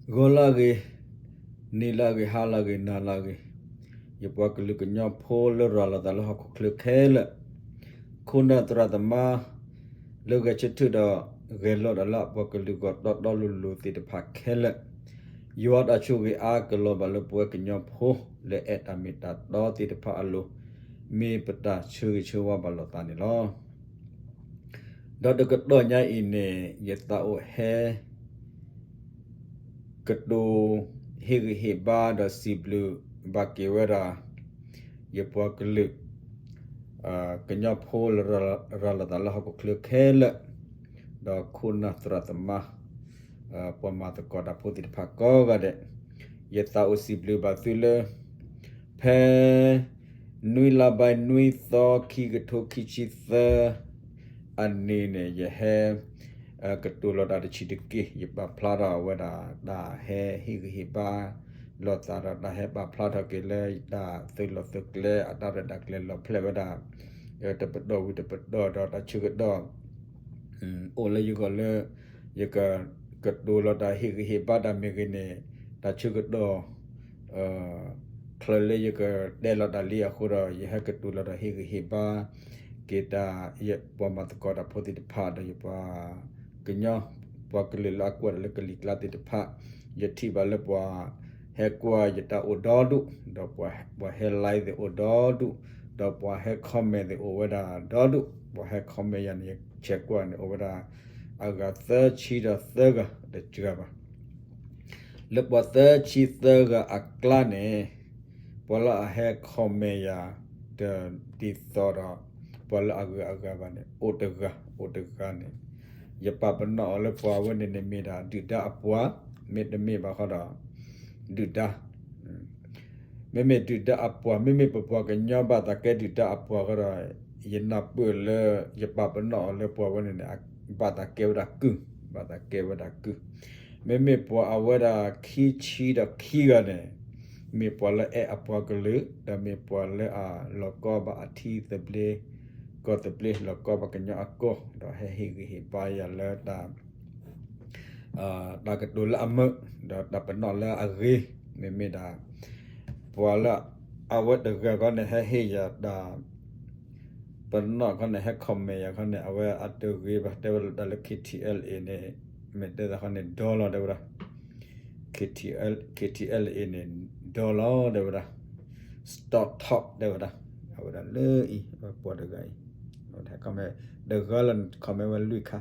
ဂီၤလၢအဂ့ၤ, နံၤလၢအဂ့ၤ, ဟါလၢအဂ့ၤ, နၤလၢအဂ့ၤ, ယပှၤကလုာ်ကညီဖိလၢရၤလီၤသးလၢဟီၣ်ခိၣ်ချၢခဲလၢာ်, ခိၣ်နၢ်သရၣ်သမါ လၢဂဲၤဆၢထၢၣ်ဒီးဂဲၤလိာ်တၢ်လၢအပှၤကလုာ်ဂီၢ်တီတီလိၤလိၤသ့ၣ်တဖၣ်ခဲလၢာ်, ယွၤတၢ်ဆိၣ်ဂ့ၤအါကလီၤဘၣ်လၢပဝဲကညီဖိ လၢအဲၣ်တၢ်မ့ၢ်တၢ်တီသ့ၣ်တဖၣ်အလိၤ, မ့ၢ်ပတၢ်ဆၢဂ့ၤဆၢဝါဘၣ်လိာ်သးန့ၣ်လီၤ. ဒီးတကတီၢ်ညါအံၤန့ၣ် ယသးအိၣ်ဟဲ ကတိၤဟ့ၣ်ဂံၢ်ဟ့ၣ်ဘါဒီးစံးဘျုးဘၣ်က့ၤဝဲဒၣ် ယပှၤကလုာ် ကညီဖိလၢရၤလီၤသးလၢဟီၣ်ခိၣ်ချၢခဲလၢာ်, ဒီးခိၣ်နၢ်သရၣ်သမါ ပှၤမၤသကိးတၢ်ဖိသ့ၣ်တဖၣ်ကိးဂၤဒဲး, ယသးအိၣ်စံးဘျုးဘၣ်သုလၢ ဖဲ နွံလါဘၢၣ်နွံသီ ခံကထိခံဆံသၢ အနံၤန့ၣ် ယဟဲ ကတိၤလီၤတၢ်တဆံးတက့ၢ်. ယပာ်ဖျါထီၣ်ဝဲဒၣ် တၢ်ဟဲဟ့ၣ်ဂံၢ်ဟ့ၣ်ဘါလိာ်သးဒီး တၢ်ဟဲပာ်ဖျါထီၣ်က့ၤလၢတၢ်သုးလီၢ်သုးကျဲ အတၢ်ရဲၣ်တၢ်ကျဲၤလီၤဖျဲးဝဲဒၣ် တပတီၢ်ဝံၤတပတီၢ်ဒီးတၢ်ဆၢကတီၢ် အိၣ်လၢယဂီၢ်လၢ ယက ကတိၤလီၤတၢ်ဟ့ၣ်ဂံၢ်ဟ့ၣ်ဘါတၢ်မ့ၢ်ဂ့ၤန့ၣ် တၢ်ဆၢကတီၢ် ချၢလၢယကတဲလီၤတၢ်လံအဃိဒီး ယဟဲကတိၤလီၤတၢ်ဟ့ၣ်ဂံၢ်ဟ့ၣ်ဘါ က့ၤတၢ် ယပှၤမၤသကိးတၢ်ဖိသ့ၣ်တဖၣ်ဒီးယပှၤကညီ ပှၤကလုာ်လၢအကွၢ်တၢ်လၢကလံၤကျါသ့ၣ်တဖၣ် ယထံၣ်ဘၣ်လၢပှၤဟဲကွၢ်ယတၢ်အိၣ်ဒီဒူၣ် ဒီးပှၤဟဲ like သ့ၣ်အိၣ်ဒီဒူၣ် ဒီးပှၤဟဲ comment သ့ၣ်အိၣ်ဝဲဒၣ်ဒီဒူၣ် ပှၤဟဲ comment ယၤန့ၣ် ယဆဲးကွၢ်န့ၣ် အိၣ်ဝဲဒၣ် အဂၤသၢဆံဒီးသၢဂၤတစှၤဘၣ် လၢပှၤသၢဆံသၢဂၤအကျါန့ၣ် ပှၤလၢအဟဲ comment ယၤ တဒ်သိးဒီး ပှၤလၢအဂၤအဂၤဘၣ်န့ၣ် အိၣ်တဂၤ အိၣ်တဂၤန့ၣ် ယပာ်ပနီၣ်အီၤလၢပှၤဝဲန့ၣ်န့ၣ် မ့ၢ်ဒၣ်ဒုၣ်ဒါအပှၤ မ့တမ့ၢ်ဘၣ်ဃီဒီး ဒုၣ်ဒါ မ့မ့ၢ်ဒုၣ်ဒါအပှၤ မ့မ့ၢ်ပပှၤကညီဘၣ်သးကဲဒုၣ်ဒါအပှၤဃီဒီး ယနၢ်ပၢၢ်လၢ ယပာ်ပနီၣ်အီၤလၢပှၤဝဲန့ၣ်န့ၣ် ဘၣ်သးကဲဝဲဒၣ်ကုၢ် ဘၣ်သးကဲဝဲဒၣ်ကုၢ် မ့မ့ၢ်ပှၤအဝဲဒၣ်ခံဆံဒီးခံဂၤန့ၣ် မ့ၢ်ပှၤလၢအဲၣ်အပှၤကလုာ် ဒီးမ့ၢ်ပှၤလၢအလီၤကီဘၣ်အထံသဘျ့ ကီၢ်သဘျ့ လီၤကီဘၣ်ကညီအကီၢ် ဒီးဟဲဟ့ၣ်ဂံၢ်ဟ့ၣ်ဘါယၤလၢတၢ် တၢ်ကတိၤလၢအမုာ် ဒီးတၢ်ပနီၣ်လၢအဂ့ၤ မ့မ့ၢ်ဒၣ် ပှၤလၢအဝဲတဂၤခီန့ၣ် ဟဲဟ့ၣ်ယၤတၢ် ပနီၣ်ခီန့ၣ် ဟဲ comment ယၤခီန့ၣ် အဝဲအတဂ့ၤဘၣ် တဲဝဲဒၣ်လၢ K T L A န့ၣ် မ့ၢ်တဲသးခီန့ၣ် ဒီလီၤ တဲဝဲဒၣ် K T L, K T L A န့ၣ် ဒီလီၤ တဲဝဲဒၣ် stop talk တဲဝဲဒၣ် အဝဲဒၣ်လၢအံၤ ပှၤတဂၤအံၤ တဂၤလၢ comment ဝဲလွံၢ်ခါ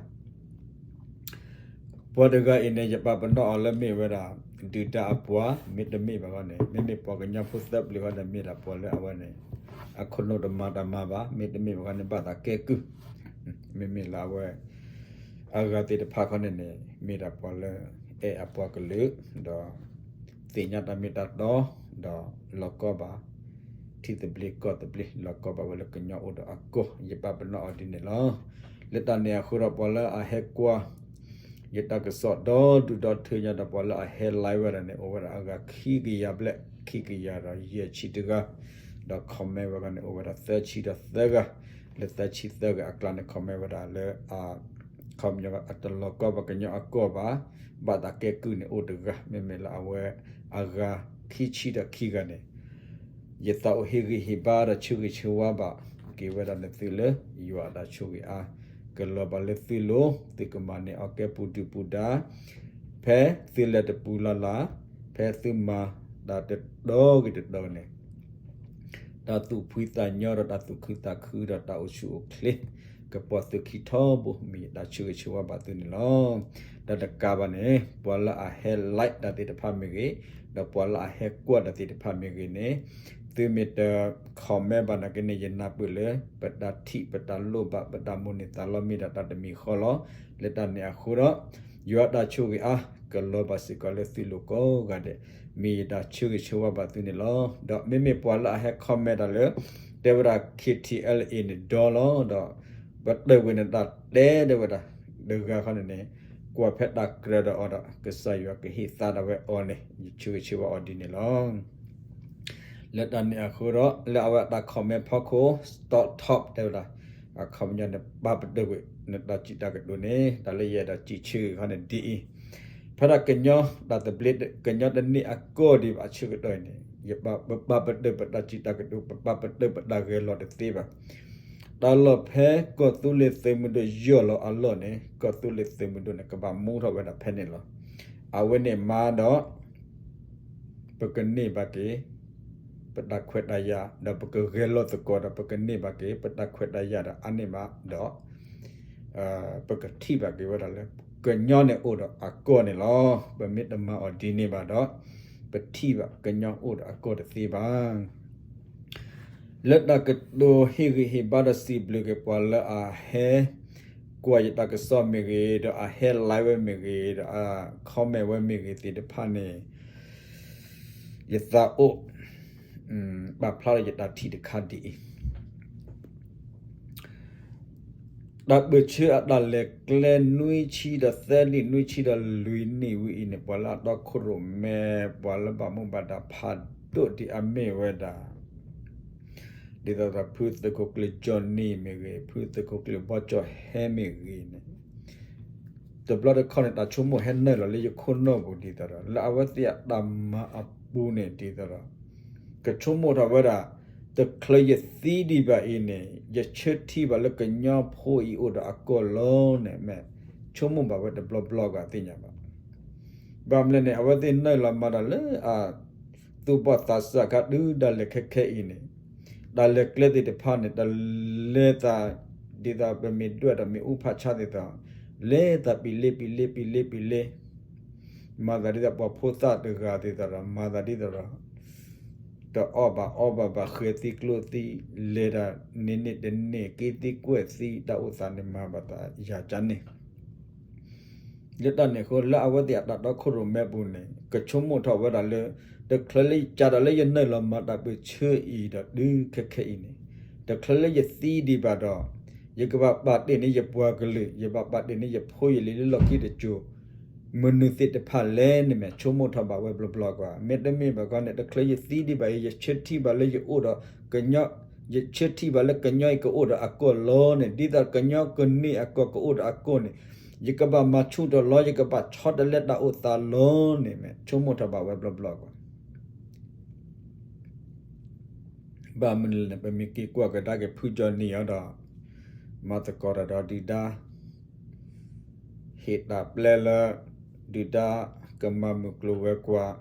ပှၤတဂၤအံၤန့ၣ် ယပာ်ပနီၣ်အီၤလၢမ့ၢ်ဝဲဒၣ် ဒုၣ်ဒါအပှၤ မ့တမ့ၢ်ဘၣ်ခီန့ၣ် မ့မ့ၢ်ပှၤကညီဖိသၢပျုၤခီန့ၣ် မ့ၢ်ဒၣ်ပှၤလၢအဝဲန့ၣ် အခိၣ်နူာ်တမၤတၢ်မၤဘၣ် မ့တမ့ၢ်ဘၣ်ခီန့ၣ် ဘၣ်သးကဲကုၢ် မ့မ့ၢ်လၢအဝဲ အဂၤသ့ၣ်တဖၣ်ခီန့ၣ်န့ၣ် မ့ၢ်ဒၣ်ပှၤလၢအဲၣ်အပှၤကလုာ် ဒီး သ့ၣ်ညါတၢ်မ့ၢ်တၢ်တီ ဒီးလီၤကီဘၣ် ထံသဘျ့ကီၢ်သဘျ့ လီၤကီဘၣ်ဝဲလၢကညီအိၣ်ဒီးအကီၢ် ယပာ်ပနီၣ်အီၤဒ်န့ၣ်လီၤ. လၢတၢ်န့ၣ်အဃိဒီး ပှၤလၢအဟဲကွၢ် ယတၢ်ကစီၣ်ဒီဒူၣ်ဒီထၢညါဒီး ပှၤလၢအဟဲ like ဝဲဒၣ်န့ၣ် အိၣ်ဝဲဒၣ်အဂၤခံကယၤဘျဲၣ် ခံကယၤဒီးယဲၢ်ဆံတဂၤ ဒီး comment ဝဲဒၣ်န့ၣ် အိၣ်ဝဲဒၣ်သၢဆံဒီးသၢဂၤ လၢသၢဆံသၢဂၤအကျါန့ၣ် comment ဝဲဒၣ်လၢ ခီပညီ အတလီၤကီဘၣ်ကညီအကီၢ်ဘၣ်, ဘၣ်သးကဲကုၢ်န့ၣ်အိၣ်တဂၤ, မ့မ့ၢ်လၢအဝဲအဂၤခံဆံဒီးခံဂၤန့ၣ်, ယသးအိၣ်ဟ့ၣ်ဂံၢ်ဟ့ၣ်ဘါဒီးဆၢဂ့ၤဆၢဝါဘၣ်က့ၤဝဲဒၣ်န့ၣ်သုလၢ ယွၤအတၢ်ဆိၣ်ဂ့ၤအါ ကလီၤဘၣ်လၢသုလိၤ, သုကမၤန့ၢ်အီၤကဲပူၤဒုၣ်ပူၤဒါ, ဖဲသုလဲၤတပူၤလၢ်လၢ်, ဖဲသုမၤတၢ်တတီၤဂ့ၤတတီၤန့ၣ် တၢ်သူၣ်ဖှံသးညီဒီးတၢ်သူၣ်ခုသးခုဒီးတၢ်အိၣ်ဆူၣ်အိၣ်ချ့ ကပိာ်သုခံထီဘိ မ့ၢ်ယတၢ်ဆၢဂ့ၤဆၢဝါဘၣ်သုန့ၣ်လီၤ. ဒီးတကးဘၣ်န့ၣ် ပှၤလၢအဟဲ like တၢ်သ့ၣ်တဖၣ်မ့ၢ်ဂ့ၤ, ဒီးပှၤလၢအဟဲကွၢ်တၢ်သ့ၣ်တဖၣ်မ့ၢ်ဂ့ၤန့ၣ်, သုမ့ၢ်တ comment ဘၣ်နာ်က့န့ၣ် ယနၢ်ပၢၢ်လၢ ပတၢ်ထံၣ်ပတၢ်လိၣ်ဘၣ် ပတၢ်မိၣ်န့ၢ်သးလီမ့ၢ်ဒၣ်တၢ်တမံၤဃီလီၤ. လၢတၢ်န့ၣ်အဃိဒီး ယွၤတၢ်ဆိၣ်ဂ့ၤအါ ကလီၤဘၣ်စ့ၢ်ကီးလၢသုလိၤကိးဂၤဒဲး, မ့ၢ်ယတၢ်ဆၢဂ့ၤဆၢဝါဘၣ်သုန့ၣ်လီၤ. ဒီးမ့မ့ၢ်ပှၤလၢအဟဲ comment တၢ်လၢ တဲဝဲဒၣ် K T L A န့ၣ်ဒီလီၤ, ဒီး ပတၢၢ်ဝံၤန့ၣ်တၢ်တဲဒၣ်ဝဲဒၣ် တဂၤခီန့ၣ်န့ၣ် ကွၢ်ဖဲတၢ်ကြၢးဒီးအီၤဒီး ကစၢ်ယွၤကဟ့ၣ်သါဒၣ်ဝဲအီၤန့ၣ် ယဆၢဂ့ၤဆၢဝါအီၤဒ်န့ၣ်လီၤ. လၢတၢ်န့ၣ်အဃိဒီး လၢအဝဲအတၢ် comment ဖီခိၣ် stop talk တဲဝဲဒၣ် အခီပညီန့ၣ် ပာ်ပတုာ်ကွံာ် နတၢ်စံးတၢ်ကတိၤန့ၣ် တၢ်လၢယအဲၣ်ဒိးစံးဆၢဂ့ၤခီန့ၣ်ဒ်အံၤ, ဖဲဒၣ်ကညီတၢ်သဘျ့ ကညီတန့ၢ်အကီၢ်ဒံးဘၣ်အဆၢကတီၢ်အံၤန့ၣ် ယပာ်ပတုာ်ပတၢ်စံးတၢ်ကတိၤ ပပာ်ပတုာ်ပတၢ်ဂဲၤလိာ်တသ့ဘၣ်. တၢ်လီၢ်ဖဲကီၢ်သူလ့ၤသုးမုၢ်ဒိၣ်ယီၢ်လီၤအလီၢ်န့ၣ် ကီၢ်သူလ့ၤသုးမုၢ်ဒိၣ်န့ၣ် ကဘၣ်မူထီၣ်ဝဲဒၣ်ဖဲန့ၣ်လီၤ. အဝဲန့ၣ်မးဒီး ပကန့ၢ်ဘၣ်က့ၤ ပတၢ်ခွဲးတၢ်ယာ် ဒီးပကဂဲၤလိာ်သကိးဒီး ပကန့ၢ်ဘၣ်က့ၤ ပတၢ်ခွဲးတၢ်ယာ်ဒီးအါန့ၢ်မးဒီး ပကထံၣ်ဘၣ်က့ၤဝဲဒၣ်လၢ ကညီန့ၣ်အိၣ်ဒီးအကီၢ်န့ၣ်လီၤ. ပမ့ၢ်တမၤအီၤဒ်န့ၣ်ဘၣ်ဒီး ပထံၣ်ဘၣ်ကညီအိၣ်ဒီးအကီၢ်တသ့ဘၣ်. လၢတၢ်ကတိၤဟ့ၣ်ဂံၢ်ဟ့ၣ်ဘါဒီးစံးဘျုးက့ၤပှၤလၢအဟဲကွၢ်ယတၢ်ကစီၣ်မ့ၢ်ဂ့ၤ ဒီးအဟဲ live ဝဲမ့ၢ်ဂ့ၤ ဒီးအ comment ဝဲမ့ၢ်ဂ့ၤသ့ၣ်တဖၣ်န့ၣ် ယသးအိၣ် ပာ်ဖျါလၢယတၢ်ထံၣ်တခါဒ်အံၤ တၢ်ပၢၢ်ဆၢအတၢ်လဲၤကျဲနွံဆံဒီးသၢနံၣ်နွံဆံဒီးလွံၢ်နံၣ်ဝံၤအံၤန့ၣ် ပှၤလၢအတီခိၣ်ရိၣ်မဲ ပှၤလၢဘၣ်မူဘၣ်ဒါဖးဒိၣ်ဒ်အမ့ၢ်ဝဲဒၣ် ဒ်သိးဒီးဖုသုးခိၣ်ကျၢၢ်ကၠီၣ်နံၣ်မ့ၢ်ဂ့ၤ ဖုသုးခိၣ်ကျၢၢ်ဘီကၠီၣ်ဟဲမ့ၢ်ဂ့ၤန့ၣ် တဘျီတခီၣ်န့ၣ် တၢ်ဆိကမိၣ်ဟဲနုာ်လီၤလၢယခိၣ်နူာ်ပူၤဒ်သိးဒီး လၢအဝဲသ့ၣ်အတၢ်မၤအပူၤန့ၣ်ဒ်သိးဒီး ကဆိကမိၣ်ထီၣ်ဝဲဒၣ် တချုးယသံဒံးဘၣ်အံၤန့ၣ် ယဆၢထံၣ်ဘၣ်လၢကညီဖိအံၤအိၣ်ဒီးအကီၢ်လီၤန့ၣ် မ့ၢ်ဆိကမိၣ်ဘၣ်ဝဲတဘျီဘျီကသ့ၣ်ညါဘၣ်. ဘၣ်မနုၤလဲၣ်န့ၣ် အဝဲသ့ၣ်နုာ်လီၤမၤတၢ်လၢအ သူၣ်ဘီၣ်သးစၢ်အခါတုၤဒၣ်လဲာ်ခဲခဲအံၤန့ၣ် တၢ်လဲၤကျဲသ့ၣ်တဖၣ်န့ၣ် တၢ်လဲၤသး ဒ်သိးပမ့ၢ်ဒွဲၣ်ဒီးမ့ၣ်အူဖးဆါသ့ၣ်သိး လဲၤသးပံၤလ့ပံၤလ့ပံၤလ့ပံၤလ့ မၤသးဒ်သိးပှၤဖိသၣ်တဂၤသ့ၣ်သိးဒီး မၤသးဒ်သိးဒီး တအီၣ်ဘၣ်အီဘၣ်ဘၣ် ဃဲၤသံကျိသံ လဲၤတၢ်န့ၢ်န့ၢ်တန့ၢ် က့ၤသံကွဲးသံ တၢ်အိၣ်သးန့ၣ်မၤဘၣ်သးယၤကန့ၣ် လၢတၢ်န့ၣ်အဃိ လၢအဝဲသ့ၣ်အတၢ်တီခိၣ်ရိၣ်မဲပူၤန့ၣ် ကဆိကမိၣ်ထီၣ်ဝဲဒၣ်လၢ တချုးလၢယကးဒီးလၢယနုာ်လီၤမၤတၢ်ပၢၢ်ဆၢအံၤဒီးတုၤခဲခဲအံၤန့ၣ် တချုးလၢယသံဒံးဘၣ်ဒီး ယကဘၣ်ပာ်တ့ၢ်န့ၢ်ယပှၤကလုာ် ယဘၣ်ပာ်တ့ၢ်န့ၢ်ယဖိယလံၤလၢလီၢ်ခံတစိၤ မနုၤသ့ၣ်တဖၣ်လဲၣ်န့ၣ် မ့ၢ်ဆိကမိၣ်ထီၣ်ဘၣ်ဝဲဘျီဘျီကွၢ် မ့တမ့ၢ်ဘၣ်ခီန့ၣ် တချုးယသံဒံးဘၣ်အံၤ ယဆၢထံၣ်ဘၣ်လၢယအိၣ်ဒီး ယဆၢထံၣ်ဘၣ်လၢကညီအံၤကအိၣ်ဒီးအကီၢ်လီၤန့ၣ် ဒ်သိးကညီကန့ၢ်အကီၢ်ကအိၣ်ဒီးအကီၢ်န့ၣ် ယကဘၣ်မၤဆူၣ်ထီၣ်လီၤ ယကဘၣ်ဆီတလဲတၢ်အိၣ်သးလီၤန့ၣ် မ့ၢ်ဆိကမိၣ်ထီၣ်ဘၣ်ဝဲဘျီဘျီကွၢ် ဘၣ်မနုၤလဲၣ်န့ၣ် ပမ့ၢ်က့ၤကွၢ်ကဒါက့ၤဖုကၠီၣ်နံၣ်အံၤဒီး မၤသကိးတၢ်ဒီးဒုၣ်ဒါ ဟ့ၣ်တၢ်ပျဲလၢ ဒုၣ်ဒါကမၤမုၢ်ကျိၤဝဲၤကွာ်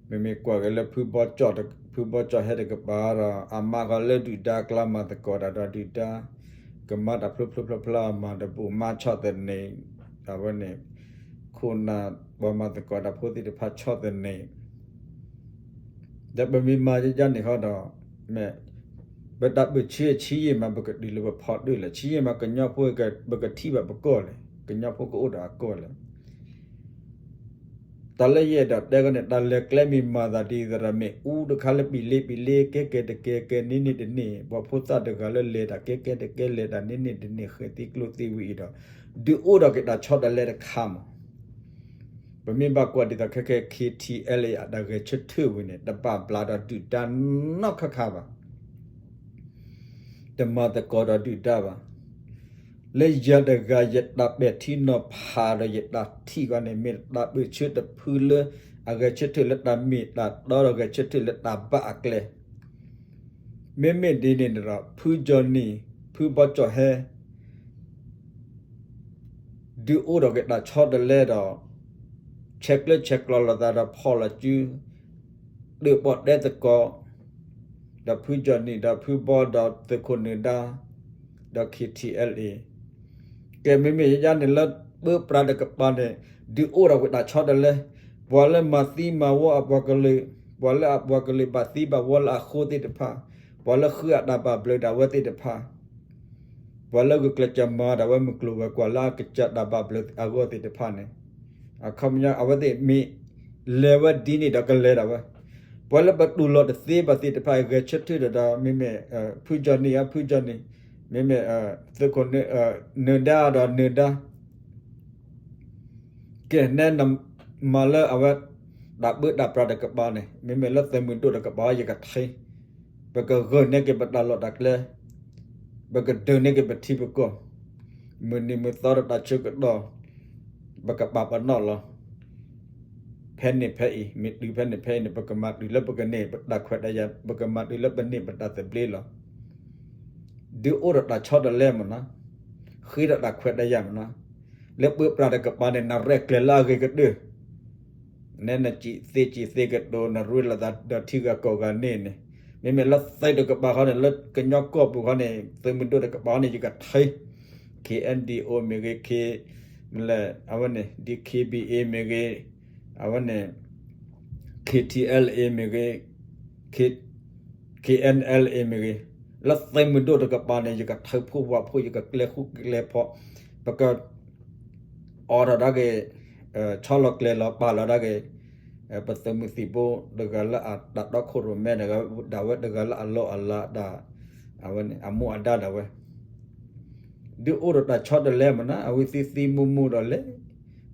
မ့မ့ၢ်ကွၢ်က့ၤလၢ ဖုဘီကၠီၣ်ဟဲတကပၤဒီး အမါဃီလၢဒုၣ်ဒါအကျါမၤသကိးတၢ်ဒီးဒုၣ်ဒါ ကမၤတၢ်ဖျိဖျိဖျါဖျါမၤတဘူၣ် မၤဆီၣ်သနံး အဝဲန့ၣ် ခိၣ်နၢ်ပှၤမၤသကိးတၢ်ဖိသ့ၣ်တဖၣ်ဆီၣ်သနံး ဒီးပမ့ၢ်မၤယါန့ၣ်ဃီဒီး မ့ၢ် ပတၢ်ပၢၢ်ဆၢဆံးယံာ်မး ပကတုၤလၢပဖီတၢၣ်လဲၣ် ဆံးယံာ်မး ကညီဖိ ပကထံၣ်ဘၣ်ပကီၢ်လဲၣ် ကညီဖိကအိၣ်ဒီးအကီၢ်လဲၣ် တၢ်လၢယအဲၣ်ဒိးတဲခီန့ၣ် တၢ်လဲၤကျဲမ့ၢ်မၤသးဒ်သိးဒီး မ့ၢ်အူတခါလၢပံၤလ့ပံၤလ့ ကဲကဲတကဲကဲ န့ၢ်န့ၢ်တန့ၢ် ပှၤဖိသၣ်တဂၤလၢလဲၤတၢ်ကဲကဲတကဲ လဲၤတၢ်န့ၢ်န့ၢ်တန့ၢ် ဃဲၤသံကျိသံဝံၤအံၤဒီး ဒုးအိၣ်ဒီးက့ၤတၢ်ဆီတလဲတခါမး ပမ့ၢ်ဘၣ်ကွၢ်ဒ်သိးခဲခဲ KTLA အတၢ်ဂဲၤဆၢထၢၣ်ဝံၤန့ၣ် တဘၣ်ဘျးဒီးဒုၣ်ဒါနီတခါခါဘၣ် တမၤသကိးဒီးဒုၣ်ဒါဘၣ်. လၢယၤတဂၤယတၢ်ပဲာ်ထံနီၤဖးဒီးယတၢ်ထံၣ်ဃီန့ၣ် မ့ၢ်တၢ်ပၢၢ်ဆၢတဖုလၢ အဂဲၤဆၢထၢၣ်လၢတၢ်မ့ၢ်တၢ်တီဒီးဂဲၤဆၢထၢၣ်လၢတၢ်ဘၣ်အကျဲ မ့မ့ၢ်ဒ်န့ၣ်ဒီး ဖုကၠီၣ်နံၣ် ဖုဘီကၠီၣ်ဟဲ ဒုးအိၣ်ဒီးက့ၤတၢ်ဆီတလဲဒီး ဆဲးကျၢဆဲးကျိးလိာ်သးဒီးဖီၣ်လိာ်စု ဒုးပီၣ်တဲသကိး ဒီးဖုကၠီၣ်နံၣ် ဒီးဖုဘီ ဒီးသုးခိၣ်နၢၤဒါ ဒီး KTLA ကဲ မ့မ့ၢ်ယါန့ၣ်လၢပၢပြးတကပၤန့ၣ် ဒုးအိၣ်ဒီးဝဲတၢ်ဆီတလဲ ပှၤလၢမၤသံမၤဝီအပှၤကလုာ် ပှၤလၢအပှၤကလုာ်ဘၣ်သံဘၣ်ဝီလၢအဃိသ့ၣ်တဖၣ် ပှၤလၢဃုအတၢ်ဘၣ်ဘျုးဒၣ်ဝဲသ့ၣ်တဖၣ် ပှၤလၢဂုာ်ကျဲးစၢးမၤဒၣ်ဝဲမုၢ်ကျိၤဝဲၤကွာ်လၢအကစၢ်တၢ်ဘၣ်ဘျုးအဂီၢ်သ့ၣ်တဖၣ်န့ၣ် အခီပညီအဝဲသ့ၣ်မ့ၢ်လဲၤဝဲဒ်န့ၣ်ဒီးကလဲၤဒၣ်ဝဲ ပှၤလၢပတူၢ်လိာ်တသ့ဘၣ်သ့ၣ်တဖၣ် ဂဲၤဆၢထၢၣ်ဒီး မ့မ့ၢ် ဖုကၠီၣ်နံၣ်ဧါ ဖုကၠီၣ်နံၣ် မ့မ့ၢ် သုးခိၣ် နၢၤဒါဒီးနၢၤဒါ ကဲနဲနမၤလၢအဝဲ တၢ်ပၢတၢ်ပြးတကပၤန့ၣ် မ့မ့ၢ်လၢသုးမုၢ်ဒိၣ်တကပၤ ယကထံၣ် ပကဂၢၢ်န့ၢ်က့ၤပတၢ်လီၢ်တၢ်ကျဲ ပကဒုးန့ၢ်က့ၤပထံပကီၢ် မုၢ်နံၤမုၢ်သီဒီးတၢ်ဆၢကတီၢ် ပကပာ်ပနီၣ်လီၤ ဖဲန့ၣ်ဖဲအံၤ မ့ၢ်တုၤဖဲန့ၣ်ဖဲအံၤန့ၣ် ပကမၤတုၤလၢပကန့ၢ်ပတၢ်ခွဲးတၢ်ယာ် ပကမၤတုၤလၢပန့ၢ်ပတၢ်သဘျ့လီၤ. ဒုးအိၣ်ဒီးတၢ်ဆီတလဲမနီၤ, ဃ့ဒီးတၢ်ခွဲးတၢ်ယာ်မနီၤ, လၢပှၤပြးတကပၤန့ၣ် နရဲၣ်ကျဲၤလၢအဂ့ၤကတၢၢ် နဲနစံးသ့စံးသ့ကတိၤ နရ့လိာ်သးဒီးထံဂၤကီၢ်ဂၤန့ၣ်န့ၣ်, မ့မ့ၢ်လၢသုးတကပၤဃီန့ၣ် လၢကညီကီၢ်ပူၤဃီန့ၣ် သုးမုၢ်ဒိၣ်တကပၤဃီန့ၣ် ယကထံ K N D O မ့ၢ်ဂ့ၤ K မလဲၣ် အဝဲန့ၣ် D K B A မ့ၢ်ဂ့ၤ အဝဲန့ၣ် K T L A မ့ၢ်ဂ့ၤ K N L A မ့ၢ်ဂ့ၤ, လၢသုးမုၢ်ဒိၣ်တကပၤန့ၣ် ယကထံဖိဝးဖိ ယကကျဲဃူကျဲဖိး, ပက အိးထီၣ်ဒၣ်က့ၤ ဆီလီၤကျဲၤလီၤပာ်လီၤဒၣ်က့ၤ ပသုးမုၢ်သံၣ်ဘိတဂၤလၢအတၢ်တီခိၣ်ရိၣ်မဲ ဒၣ်ဝဲတဂၤလၢအလီၢ်အလၤ အဝဲန့ၣ် အမူအဒါဒၣ်ဝဲ ဒုးအိၣ်ဒီးတၢ်ဆီတလဲမနီၤ, အဝဲသံသံမူမူဒီးလဲၤ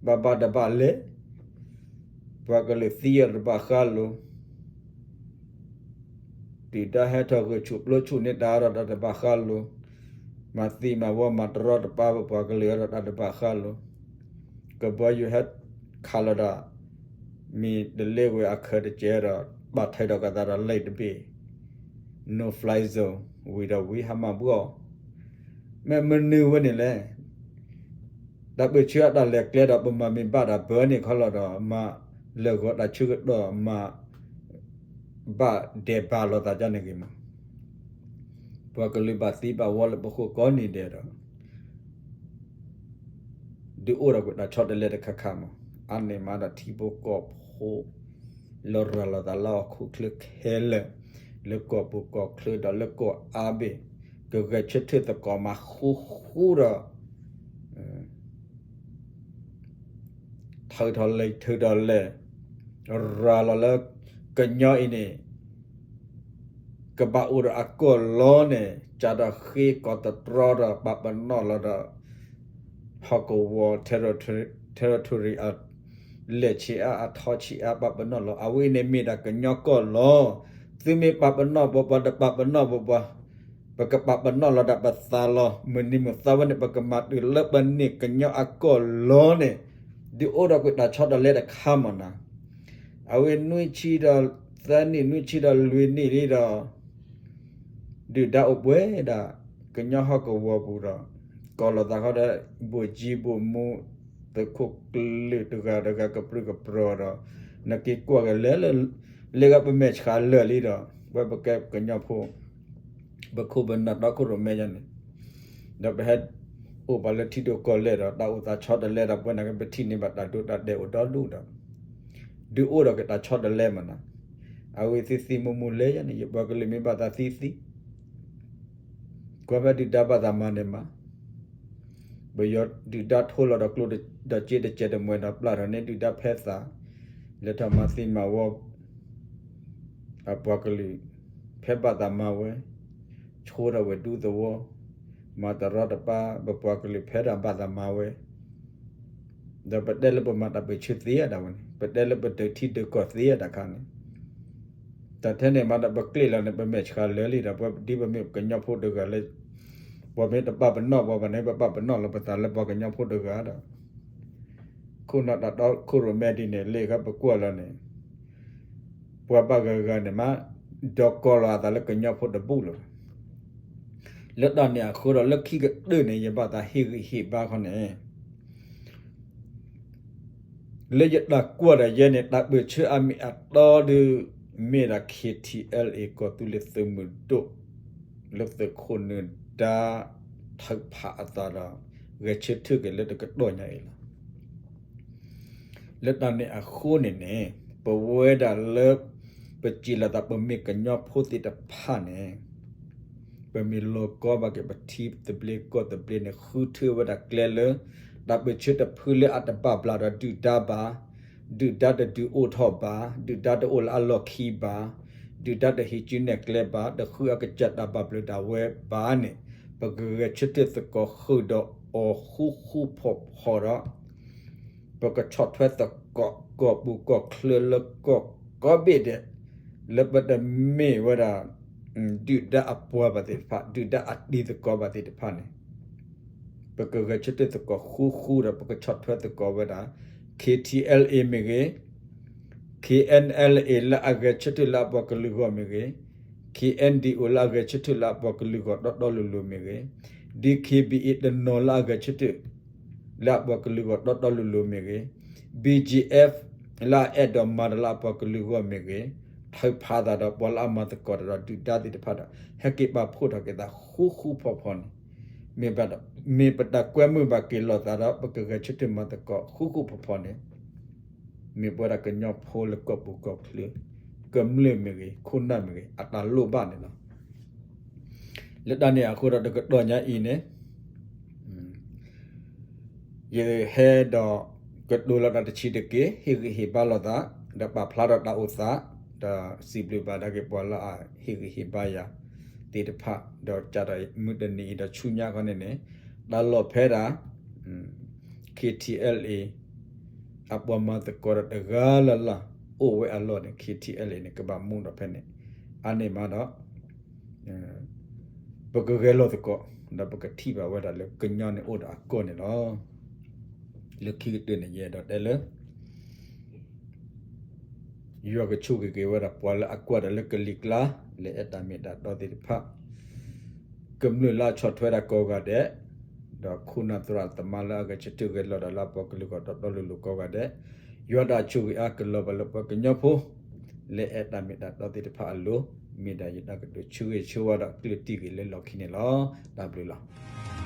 ဘၣ်ဘၣ်တဘၣ်လဲၤ ပှၤကလုာ်သံအီၤတဘၣ်ဃးလိာ် ဒုၣ်ဒါဟဲထီၣ်ဂုာ်ဆူၣ်ပျိဆူၣ်န့ၢ်တၢ်ဒီးတၢ်တဘၣ်ဃးလိာ်, မၤသံမၤဝီမၤတရီတပါ ပပှၤကလုာ်ဒီးတၢ်တဘၣ်ဃးလိာ်, ကဘီယူၤဟဲခးလီၤဒၣ် မ့ၢ်တလ့ဝဲအခၢးတကဲဒီး ဘၣ်ထွဲဒီးကသးဒီးလံာ်တဘ့ၣ် no fly zone ဝံၤဒီးဝံၤဟါမၢ်ဘှီၣ်, မ့ၢ်မနုၤဝဲန့ၣ်လဲၣ် တၢ်ပၢၢ်ဆၢအတၢ်လဲၤကျဲဒီး ပမၤမ့ၢ်ဘၣ်တၢ်ဘၢန့ၣ်ခီလီၤဒီး မၤလၢာ်ဂီၤတၢ်ဆၢကတီၢ် မၤဘၣ်ဒဲးဘးလိာ်သးဒ်န့ၣ်ဂ့ၤမး, ပှၤကလုာ်ဘၣ်သံဘၣ်ဝီလၢပဃိကိးနံၤဒဲးဒီး ဒုးအိၣ်ဒီးကွံာ်တၢ်ဆီတလဲတခါခါမး, အါန့ၢ်မးဒီးထံဖိကီၢ်ဖိ လၢရၤလီၤသးလၢဟီၣ်ခိၣ်ချၢခဲလၢာ်, လၢကီၢ်ပူၤကီၢ်ချၢဒီးလၢကီၢ်အါဘ့ၣ်, ကဂဲၤဆၢထၢၣ်သကိးမၤဃူဃူဒီး ထုးထီၣ်လံာ်ထုးထီၣ်လဲၢ်, ရၤလီၤလၢ ကညီအံၤန့ၣ် ကဘၣ်အိၣ်ဒီးအကီၢ်လီၤန့ၣ် ကၢ်ဒီးဃ့ကီးတတြီဒီးပာ်ပနီၣ်လီၤဒီး ဟီၣ်ကဝီၤ territory အလဲၢ်ဆံးအါ အထီဆံးအါ ပာ်ပနီၣ်လီၤ. အဝဲန့ၣ်မ့ၢ်ဒၣ် ကညီကီၢ်လီၤ. သုမ့ၢ်ပာ်ပနီၣ်ပှၤပှၤ တပာ်ပနီၣ်ပှၤပှၤ ပကပာ်ပနီၣ်လီၤဒၣ်ပသးလီၤ. မုၢ်နံၤမုၢ်သီဝဲန့ၣ် ပကမၤတုၤလၢပန့ၢ်ကညီအကီၢ်လီၤန့ၣ် ဒုးအိၣ်ဒီးကွံာ်တၢ်ဆီတလဲတခါမးနၤ. အဝဲနွံဆံဒီးသၢနံၣ် နွံဆံဒီးလွံၢ်နံၣ်လံဒီး ဒုၣ်ဒါအိၣ်ပှဲၤဒၣ် ကညီဟီၣ်ကဝီၤပူၤဒီး ကိးလီၤသးခီဒီး ဘိၣ်ကၠံဘိၣ်မူ သုးခိၣ်ကလုာ်တဂၤတဂၤ ကပြုၢ်ကပြီၤဒီး နက့ၤကွၢ်က့ၤလၢ လၢဂၤပမဲာ်ဆှးလၢာ်လံဒီး ပဝဲပကဲကညီဖိ ပခိၣ်ပနၢ်တီခိၣ်ရိၣ်မဲယါန့ၣ် ဒီးပဟဲအိၣ်ပှၤလၢထံဒိၣ်ကီၢ်လဲၢ်ဒီး တၢ်အိၣ်သးဆီတလဲဒီး ပဝဲန့ၣ်က့ ပထံၣ်န့ၢ်ဘၣ်တၢ်ဒိတၢ်တဲာ်အိၣ်ဒီဒူၣ်ဒီး ဒုးအိၣ်ဒီးက့ၤတၢ်ဆီတလဲမးနၤ. အဝဲသံသံမူမူလဲၣ်ယါန့ၣ် ယပှၤကလုာ်မ့ၢ်ဘၣ်သးသံသံ ကွၢ်ဖဲဒုၣ်ဒါဘၣ်သးမၤန့ၣ်မး ပယီၤဒုၣ်ဒါထိလီၤဒီးကျိဒီးစ့တစဲးတမှဲၤဒီး ပျၢ်ထီၣ်န့ၢ်ဒုၣ်ဒါဖဲသး လဲၤထီၣ်မၤသံမၤဝီ အပှၤကလုာ် ဖဲဘၣ်သးမၤဝဲ ဆိထီၣ်ဝဲဒူသဝီ မၤတရီတပါ ပပှၤကလုာ်ဖဲဒၣ်ဘၣ်သးမၤဝဲ ဒီးပတဲလၢပမၤတၢ်ပၢၢ်ဆၢသ့ဒၣ်ဝဲန့ၣ် ပတဲလၢပဒုးထံဒုးကီၢ်သ့ဒၣ်ခါန့ၣ် တၢ်ထဲန့ၣ်မးဒီးပကျ့ၣ်လီၤန့ၣ် ပမဲာ်ဆှးလၢာ်လံဒီး ပဝဲဒ်ပမ့ၢ်ကညီဖိတဂၤလၢ ပှၤမ့ၢ်တပာ်ပနီၣ်ပှၤဘၣ်န့ၣ် ပပာ်ပနီၣ်လီၤပသးလၢပှၤကညီဖိတဂၤဒီး ခိၣ်နၢ်တၢ်တီခိၣ်ရိၣ်မဲဒ်န့ၣ် လၢဃီပကွၢ်လီၤန့ၣ် ပှၤဘၣ်ဂၤဂၤန့ၣ်မး ဒီးကိးလီၤအသးလၢကညီဖိတဘူၣ်လီၤ. လၢတၢ်န့ၣ်အဃိဒီး လၢခံကတၢၢ်န့ၣ် ယဘၣ်သးဟ့ၣ်ဂံၢ်ဟ့ၣ်ဘါခီန့ၣ် လၢယတၢ်ကွၢ်ဒီးယဲန့ၣ် တၢ်ပၢၢ်ဆၢအမ့ၢ်အတီဒုး မ့ၢ်ဒၣ် K T L A ကီၢ်သူလ့ၤသုးမုၢ်ဒိၣ် လၢသုးခိၣ်နၢၤဒါ ထုးဖးအသးဒီး ဂဲၤဆၢထၢၣ်က့ၤလၢတကတီၢ်ညါအံၤလီၤ. လၢတၢ်န့ၣ်အဃိန့ၣ်န့ၣ် ပဝဲဒၣ်လၢ ပစံးလီၤသးပမ့ၢ်ကညီဖိသ့ၣ်တဖၣ်န့ၣ် ပမ့ၢ်လီၤကီဘၣ်က့ၤပထံသဘျ့ကီၢ်သဘျ့န့ၣ် ဃုထၢဝဲဒၣ်ကျဲလၢ တၢ်ပၢၢ်ဆၢတဖုလၢအတဘၣ်ဘျးဒီးဒုၣ်ဒါဘၣ်, ဒုၣ်ဒါတဒုးအိၣ်ထီၣ်ဘၣ်, ဒုၣ်ဒါတအိၣ်လၢအလီၢ်ခံဘၣ်, ဒုၣ်ဒါတဟံးစုနဲၣ်ကျဲဘၣ်, တဃုအကစၢ်တၢ်ဘၣ်ဘျုးဒၣ်ဝဲဘၣ်န့ၣ် ပကဂဲၤဆၢထၢၣ်သကိးဃုာ်ဒီးအီၤဃူဃူဖိးဖိးဒီး ပကဆီၣ်ထွဲသကိးကီၢ်ပူၤကီၢ်ချၢလၢကီၢ်ကိးဘ့ၣ်ဒဲး လၢပတမ့ၢ်ဝဲဒၣ် ဒုၣ်ဒါအပှၤဘၣ်သ့ၣ်တဖၣ် ဒုၣ်ဒါအတံၤသကိးဘၣ်သ့ၣ်တဖၣ်န့ၣ် ပကဂဲၤဆၢထၢၣ်သကိးဃူဃူဒီး ပကဆီၣ်ထွဲသကိးဝဲဒၣ် K T L A မ့ၢ်ဂ့ၤ, K N L A လၢအဂဲၤဆၢထၢၣ်လၢအပှၤကလုာ်ဂီၢ်မ့ၢ်ဂ့ၤ, K N D O လၢအဂဲၤဆၢထၢၣ်လၢအပှၤကလုာ်ဂီၢ်တီတီလိၤလိၤမ့ၢ်ဂ့ၤ, D K B A တနီၤလၢအဂဲၤဆၢထၢၣ် လၢအပှၤကလုာ်ဂီၢ်တီတီလိၤလိၤမ့ၢ်ဂ့ၤ, B G F လၢအအဲၣ်ဒိးမၤတၢ်လၢအပှၤကလုာ်ဂီၢ်မ့ၢ်ဂ့ၤ, ထုးဖးသးဒီးပှၤလၢအမၤသကိးတၢ်ဒီးဒုၣ်ဒါသ့ၣ်တဖၣ်ဒီး ဟဲက့ၤပာ်ဖှိၣ်ထီၣ်က့ၤသးဃူဃူဖိးဖိးန့ၣ်, မ့ၢ်ဘၣ်ဒီး မ့ၢ်ပတၢ်ကွဲမုာ်ဘၣ်က့ၤလိာ်သးဒီး ပကဂဲၤဆၢထၢၣ်မၤသကိးဃူဃူဖိးဖိးန့ၣ် မ့ၢ်ပဝဲဒၣ်ကညီဖိလၢကီၢ်ပူၤကီၢ်ချၢ ကမျၢၢ်မ့ၢ်ဂ့ၤ ခိၣ်နၢ်မ့ၢ်ဂ့ၤ အတၢ်လိၣ်ဘၣ်န့ၣ်လီၤ. လၢတၢ်န့ၣ်အဃိဒီးတကတီၢ်ညါအံၤန့ၣ် ယဟဲဒီးကတိၤလီၤတၢ်တဆံးတက့ၢ် ဟ့ၣ်ဂံၢ်ဟ့ၣ်ဘါလိာ်သး ဒီးပာ်ဖျါထီၣ်တၢ်အိၣ်သး ဒီးစံးဘျုးဘၣ်ဒၣ်က့ၤပှၤလၢအဟ့ၣ်ဂံၢ်ဟ့ၣ်ဘါယၤသ့ၣ်တဖၣ် ဒီးကးဒီးမုၢ်တနံၤအံၤဒီးဆူညါခီန့ၣ်န့ၣ် တၢ်လီၢ်ဖဲဒၣ် K T L A အပှၤမၤသကိးဒီးတဂၤလၢ်လၢ် အိၣ်ဝဲအလီၢ်န့ၣ် K T L A န့ၣ် ကဘၣ်မူဒီးဖဲန့ၣ် အါန့ၢ်မးဒီး ပကဂဲၤလိာ်သကိး ဒီးပကထံၣ်ဘၣ်ဝဲဒၣ်လၢကညီန့ၣ်အိၣ်ဒီးအကီၢ်န့ၣ်လီၤ. လၢခံကတၢၢ်န့ၣ် ယအဲၣ်ဒိးတဲလၢ ယွၤကဆိၣ်ဂ့ၤက့ၤဝဲဒၣ်ပှၤလၢအကွၢ်တၢ်လၢကလံၤကျါ လၢအဲၣ်တၢ်မ့ၢ်တၢ်တီသ့ၣ်တဖၣ် ကမျၢၢ်လၢအဆီၣ်ထွဲတၢ်ကိးဂၤဒဲး ဒီးခိၣ်နၢ်သရၣ်သမါလၢအဂဲၤဆၢထၢၣ်ဂဲၤလိာ်တၢ်လၢအပှၤကလုာ်ဂီၢ်တီတီလိၤလိၤကိးဂၤဒဲး ယွၤတၢ်ဆိၣ်ဂ့ၤအါကလီၤဘၣ်လၢပှၤကညီဖိ လၢအဲၣ်တၢ်မ့ၢ်တၢ်တီသ့ၣ်တဖၣ်အလိၤ မ့ၢ်ဒၣ်ယတၢ်ကတိၤဆၢဂ့ၤဆၢဝါဒီးကျၢၢ်တံၢ်ဂ့ၤလၢလီၢ်ခံန့ၣ်လီၤ. တၢ်ဘျုးလီၤ.